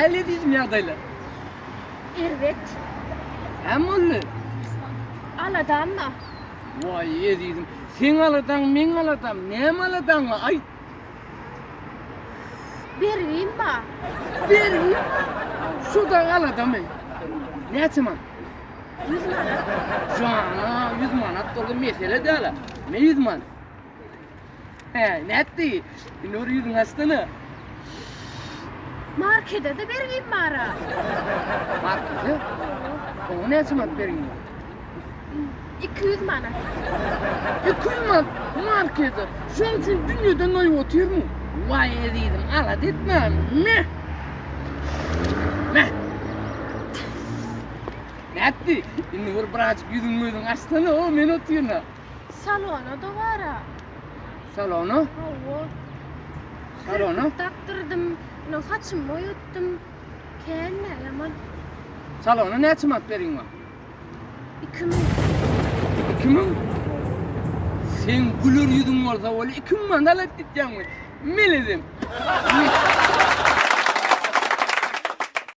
Näle diýdim ýagdaýlar? Erbet. Näme boldy? Aladamma. Waý ezizim, seň aladaň meň aladam, näme aladaň bar aýt. Bergim bar. Bergim bar? Şu da aladamy? Näçe manat? 100 manat. Jana, 100 manat bolsa mesele däl. Ne 100 manat? He, nätdi? Indi bir ýüzüňi açsana. Markede-de bergim bar-a. Markede? Oňa näçe manat bergiň bar? 200 manat. 200 manat markede. Şoň üçin dünýeden doýup otyrmyň? Waý ezizim, alada etme. Meh. Meh. Nätdi? Indi bir birazjyk ýüzüňi gözüňi açsana, o men otyryn-a. Salona-da bar-a. Salona? Hawa. Salona? Kirpik dakdyrdym, ine saçymy boýatdym. Kän-ä ýaman. Salona näçe manat beriň bar? 2000. 2000? Seň güler ýüzüň bolsa weli 2000 manat alyp gitýäňmi? Melezem.